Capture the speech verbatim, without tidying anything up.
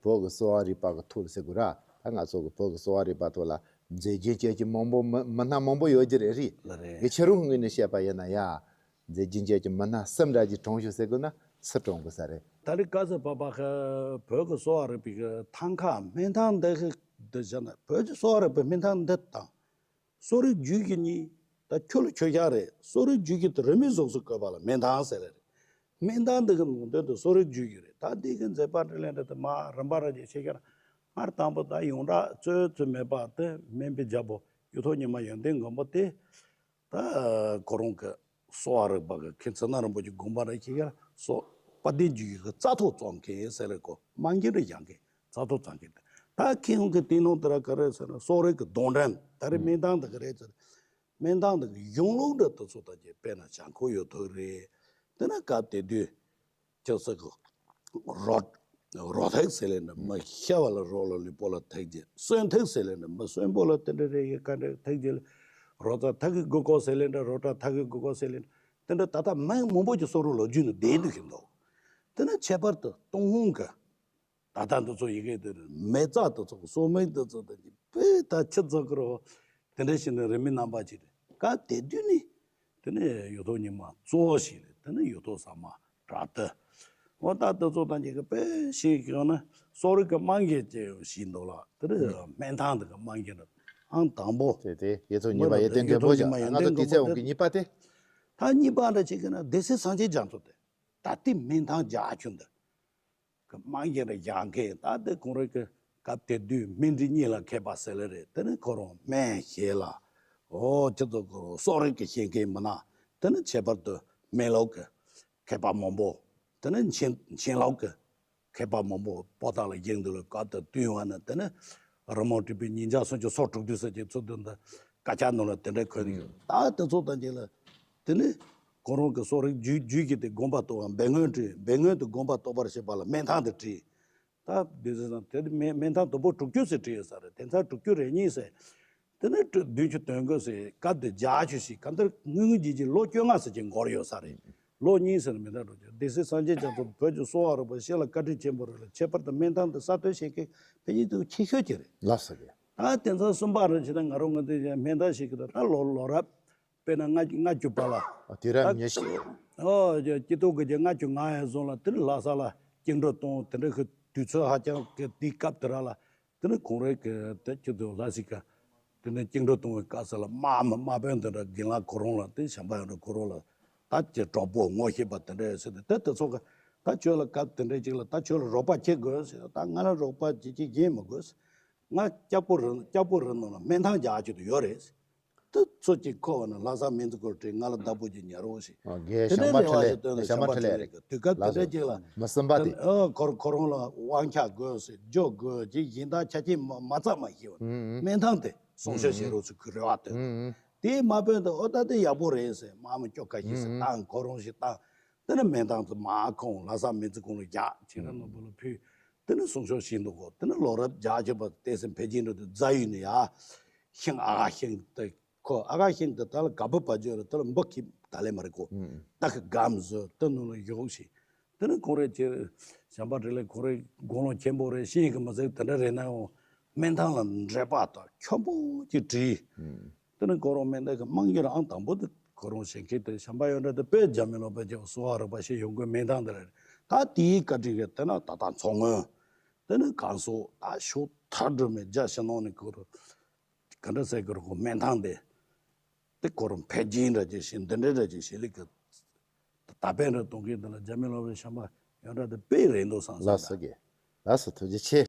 བོད་ཀྱི་གསོ་བ་རིག་པ་གི་ཐོག་ཟེར་དགོས་ར། ད་ང་ཚོ་གི་བོད་ཀྱི་གསོ་བ་རིག་པ་ཐོག་ལ་མཛེས་རྒྱན་ཅན་གྱི་མང་པོ་མི་མི་སྣ་མང་པོ་ཡོད་ཀྱི་རེད། རེད། ལ་རེད། ངས་ཕྱི་རོལ་ངོས་ནས་བཤད་པ་ཡིན་ན་ཡ། མཛེས་རྒྱན་ཅན་གྱི་མི་སྣ་གསུམ་འདྲ་ཅིག་གྲོངས་བྱུང་ཟེར་དགོས་ན་སུ་གྲོངས་དགོས་ས་རེད། ད་རེས་ག་ཚོད་བར་བར་བོད་ཀྱི་གསོ་བ་རིག་པའི་གི་ཐང་ཀ་སྨན་ཐང་འདི་གི་འདི་བཞག་ན། བོད་ཀྱི་གསོ་བ་རིག་པའི་སྨན་ཐང་འདི་དང་། གསོ་རིག་བརྒྱུད་ཀྱི་གཉིས། ད་ཁྱོད་ལ་ཁྱོད་རྐྱང་རེད། གསོ་རིག་བརྒྱུད་ཀྱི་དེ་རིན་མེད་གཟུགས་སུ་བཀོད་པ་ལ་སྨན་ཐང་ཟེར་ལེ་རེད། སྨན་ཐང་འདི་གི་ནང་དོན་དུ་གསོ་རིག་བརྒྱུད་ཀྱི་རེད། ད་འདི་གི་མཛད་པ་འཕྲིན་ལས་འདི་དུ་མ་རིམ་པ་ར་ཅིག་ཆེ་ཁྱེར། སྔར་དང་པོ་ད་ཡོངས་གྲགས་རྩོད་རྩོད་མེད་པ་དེ་སྨན་པའི་རྒྱལ་པོ་གཡུ་ཐོག་ཉི་མ་ཡོན་ཏན་མགོན་པོ་དེ། ད་ཁོ་རང་གི་གསོ་བ་རིག་པ་གི་མཁན་ཚེ་ན་རིན་པོ་ཆེ་དགོངས་པ་རེ་ཁྱེད་ཀྱང་སོ་དཔལ་ལྡན་རྒྱུད་ཀྱི་རྩ་ཐོ་བཙོང་མཁན་ཟེར་རེ་གོ་མ་འགྱུར་རེ་ཡང་མཁན་རྩ་ཐོ་བཙོང་མཁན་དེ། ད་ཁྱེད་ཁོང་གི་དེ་ནང་དེ་ར་ག་རེ་ཟེར་ན་གསོ་རིག་གི་གདོང་འགྲན། ད་རེས་སྨན་ཐང་དེ་ག་རེ་ཟེར། སྨན་ཐང་དེ་གི་གཞུང་ལུགས་འདྲ་དེ་ཚོ་ད་ཀྱི་དཔེར་ན་བྱང་ཁོག་ཡོད་ཐུག་རེད། དེ་ན་སྐབས་དེ་དུས། ཁྱོད་ཚོ་གི་རོ་རོ་ཐག་ཟེར་ལེ་འདྲ་མི་ཤ་བ་ལ་རོ་ལ་ལུས་པོ་ལ་ཐག་རྗེས། སོན་ཐག་ཟེར་ལེ་འདྲ་མི་སོན་པོ་ལ་དེ་འདྲ་རེ་ཡི་ག་འདྲ་ཐག་རྗེས་ལ། རོ་ཙ་ཐག་གི་དགུ་ཀོ་ཟེར་ལེ་འདྲ་རོ་ཏྲ་ཐག་གི་དགུ་ཀོ་ཟེར་ལེ་འདྲ་དེ་འདྲ་ད་ལྟ་མི་མང་པོ་ཅིག་གསོ་རིག་ལོ་རྒྱུས་ནང་བསྡད་འདུག་གི་འདུག་དེ་ན་ཁྱད་པར་དུ་ཏུན་ཧོང་གི་ད་ལྟ་འདི་ཚོ་ཡི་གེ་དེ་རེད། མེ་བཙའ་དེ་ཚོ་གསོ་མེ་དེ་ཚོ་དེ་གི་དཔེ་ད་ཁྱི་ཚོ་གི་རོ་དེ་འདྲ་ཞིག་ནི་རིན་མེད་རྣམ་པ་ཅིག་རེད། ག་དེ་དུས་ནི། དེ་ནས་གཡུ་ཐོག་ཉི་མ་གཙོ་བོ་ཞིག་རེད། དེ་ནས་གཡུ་ཐོག་ཟ་མ་དྲག་ཏུ། འོ་ད་དེ་ཚོ་དང་གཅིག་གི་དཔེ་ཞིག་ཡོང་ན་གསོ་རིག་གི་རྨང་གཞི་ཅིག་ཞིག་འདུག་ལ། དེ་ནས་སྨན་ཐང་དེ་གི་རྨང་གཞི་རེད། ཨང་དང་པོ། དེ་དེ་གཡུ་ཐོག་ཉི་མ་ཡོན་ཏན་མགོན་པོ་ཞིག་ང་ཚོ་དུས་ཚོད་འོང་གི་གཉིས་པ་དེ། ད་གཉིས་པ་འདྲ་ཅིག་གི་ན་སྡེ་སྲིད་སངས་རྒྱས་རྒྱ་མཚོ་དེ། ད་ལྟའི་སྨན་ཐང་རྒྱ་ཆུ་འདི། གི་རྨང་གཞི་རུ་བཞག་མཁན། ད་དེ་ཁོང་རང་གི་སྐབས་དེ་དུས་སྨན་རིགས་གཉིས་ལ་མཁས་པ་ཟེར་ལེ་རེད། དེ་ནི་ཁོ་རང་སྨན་ཞེས་ལ། འོ་ཁྱེད་ཚོ་ཁོ་རང་གསོ་རིག་གི་ཤེས་མཁན་མི་སྣ། དེ་ནི་ཁྱད་པར་དུ་སྨན་ལུགས་ཀྱི་མཁས་པ་མང་པོ། དེ་ནི་མཁྱེན་མཁྱེན་ལུགས་ཀྱི་མཁས་པ་མང་པོ་པོ་ཏཱ་ལ་བཞེངས་འདུག་ལ། སྐབས་དེ་དུས་བ་ན་དེ་ནི་རི་མོ་བྲིས་པའི་ཉིན་ཞག་སུམ་ཅུ་སོ་དྲུག་དུས་ཟེར་གྱི་ཚུལ་དུ་འདི་དཀར་ཆག་ནང་ལ་དེ་འདྲ་འཁོད་ནས་ཡོད། ད་དེ་ཚོ་དང་གཅིག་ལ། དེ་ནི་ཁོ་རང་གི་གསོ་རིག་རྒྱུད་རྒྱུད་ཀྱི་དེ་དགོངས་པ་རྟོགས་པ་སྦས་མངོན་བྲིས། སྦས་མངོན་དུ་དགོངས་པ་རྟོགས་པར་བྱེད་པ་ལ་སྨན་ཐང་དུ་བྲིས། ད་དེ་ཚོ་དེ་སྨན་སྨན་ཐང་དུམ་བུ་དྲུག་ཅུ་ཟེར་བྲིས་ཡོད་ས་རེད། དེ་ཚོ་དྲུག་ཅུ་རེ་གཉིས་ཟེར། དེ་ནི་བདུན་ཅུ་དོན་དགུ་ཟེར་སྐབས་དེ་རྒྱ་ཆུ་ཞིག་ག་འདིར་དངུལ་དངུལ་ལྗིད་ལྗིད་ལོ་བཅོ་ལྔ་ཟེར་གྱི་འགོར་ཡོད་ས་རེད། ལོ་གཉིས་ཟེར་ན་མི་འདྲ་འགྲོ་གི། སྡེ་སྲིད་སངས་རྒྱས་རྒྱ་མཚོ་བོད་ཀྱི་གསོ་བ་རིག་པ་སྤྱི་ལ་བཀའ་དྲིན་ཆེན་པོ་རེད་ལ། ཁྱད་པར་དུ་སྨན་ཐང་དུ་གསར་གཏོད་བྱེད་མཁན་ཕལ་ཆེར་དུ་ཆེ་ཤོས་ཀྱི་རེད། ལགས་སོ་རེད། ད་དེང་སང་གསུམ་པ་རེད་བྱས་ན་ང་རང་ང་ཚོའི་སྨན་ཐང་ཞིག་གི་ད་ལོ་ལོ་རབས། དཔེར་ན་ལྔ་ལྔ་བཅུ་པ་ལ། ཨ་དུས་རབས་ཉེར་བཞི། ཨོ་སྐྱིད་སྡུག་གི་ལྔ་བཅུ་ང་ཡ་བཟུང་ལ་དེར་ལྷ་ས་ལ་བཅིངས་འགྲོལ་གཏོང་དེ་འདྲ་གི་དུས་ཚོད་ཧ་ཅང་གི་དེའི་སྐབས་དེ་ར་ལ། དེ་ནི་ཁོང་རང་གི་དེ་ཁྱེད་ཚོ་ལྷ་སའི་ཀ་དེ་ནི་བཅིངས་འགྲོལ་གཏོང་བའི་སྐབས་སུ་ལ་དམག་དམག་དཔོན་དེ་འདྲ་རྒན་ལགས་ཁོ་རང་ལ་དེ་བྱམས་པ་ཡོད་འདྲ་ཁོ་རང་ལ་ད་ཀྱི་གྲོགས་པོ་ངོ་ཤེས་པ་དེ་འདྲ་ཡོད་ཟེར་ཏེ། དེ་དེ་ཚོ་གི་ད་ཁྱོད་ལ་སྐབས་དེ་འདྲ་ཅིག་ལ་ད་ཁྱོད་ལ་རོགས་པ་བྱེད་དགོས་ཟེར། ད་ང་ལ་རོགས་པ་བྱེད་ཀྱི་རྒྱན་མི་དགོས། ང་སྐྱ་པོ་རི་སྐྱ་པོ་རི་ནང་ལ་སྨན་ཐང་རྒྱ་ཆུ་དུ་ཡོད་རེད། དེ་ཚོ་གཅིག་ཁོ་བ་ན་ལྷ་ས་སྨན་རྩིས་སྐོར་བྲིས། ང་ལ་བདག་པོ་གྱི་ཉ་རོགས་ཤིག་ཨ་དགེ་དེ་ནས་བྱམས་པ་རེ་བ་འཕྲིན་ཞིག་ལས་བཏོན་ནས་བྱམས་པ་འཕྲིན་ལས་རེད། དུས་སྐབས་དེ་འདྲ་ཅིག་ལ་མི་སེམས་པ་དེ་ཨ་ཁོ་ཁོ་རང་ལ་དབང་ཆ་དགོས་ཟེར། རྒྱུ་དགོས་ཅིག་གཞན་དག་ཆ་རྐྱེན་མ་མ་རྩ་མ་ཤེས་པ། ཨུ་ཨུ། སྨན་ཐང་དེ་སྲུང་སྐྱོབ་བྱེད་རོགས་ཚུལ་གྱི་རེ་བ་བཏོན། ཨུ་ཨུ། དེའི་དམག་དཔོན་དེ་ཨོ་ད་དེ་ཡག་པོ་རེད་ཟེར། དམག་མི་སྐྱོ་ཁ་ཤས་ཟེར། ཨུ་ཨུ། བཏང་། ཁོ་རང་ཞིག་བཏང་། དེ་ནས་སྨན་ཐང་དུ་མར་ཁོང་ལྷ་ས་སྨན་རྩིས་ཁང་ལ་རྒྱག་ཁྱེད་རང་ནོར་བུ་ལ་ཕུལ། དེ་ནས་སྲུང་སྐྱོབ་བྱེད་འདུག་གོ་དེ་ནས་ལོ་རབས་བརྒྱད་ཅུ་པ་ཏེ་སེ་ཕལ་ཆེར་འགྲོ་དུས་རྫ་ཡུལ་ནས་ཡར་ཤིང་ཨ་ཁ་ཤིང་དེ་ཁོ་ཨ་ཁ་ཤིང་དེ་ད་ལ་ག་བུ་བ་ཇོ་རེད། ད་ལ་འབུ་ཁྱི་ད་ལས་མ་རེད་གོ་ཨུམ། ད་གི་སྒམ་བཟོས་དེ་ནང་ལ་བཞུགས་ཤིང་། དེ་ནས་ཁོང་རེ་ཅེ་བྱམས་པ་འཕྲིན་ལས་ཁོང་རེ་དགུང་ལོ་ཆེན་པོ་རེད། ཤེས་ཀྱི་མི་ཟེར། དེ་འདྲ་རེད་ན་ཡང་སྨན་ཐང་ལ་འབྲེལ་པ་དང་ཁྱོད་པོ་ཅིག་བྲིས། ཨུམ། དེ་ནི་ཁོ་རང་སྨན་ཐང་གི་རྨང་གཞི་རང་དང་པོ་དེ་ཁོ་རང་བྱེད་མཁན་དེ་བྱམས་པ་ཡོན་ཏན་དེ་དཔེ་རྒྱ་མི་ལོ་པའི་རྒྱལ་པོ་གསོ་བ་རིག་པ་ཞེས་ཡོང་སྒོའི་སྨན་ཐང་དེ་རེད། ད་དེའི་བཀའ་དྲིན་གྱིས་དེ་ན་ད་ལྟ་མཚོ་སྔོན། དེ་ནི་གངས་སོག་ད་ཕྱོགས་མཐའ་གྲུ་མའི་རྒྱ་ཕྱི་ནང་ནས་ཁོ་རང་ག་འདྲ་ཟེར་གི་རེད། ཁོ་སྨན་ཐང་དེ་དེ་ཁོ་རང་འཕེལ་རྒྱས་འདྲ་ཅིག་བྱས། འདི་འདྲ་འདྲ་ཅིག་བྱེད་ལུགས་ཀྱི་ད་དཔེ་འདྲ་གཏོང་མཁན་དེ་ལ་རྒྱ་མི་ལོ་པའི་བྱམས་པ་ཡོན་ཏན་དེ་དཔེ་རེད་འདུག་བསམ་ལགས་སོ་རྒན། ལགས་སོ། ཐུགས་རྗེ་ཆེ།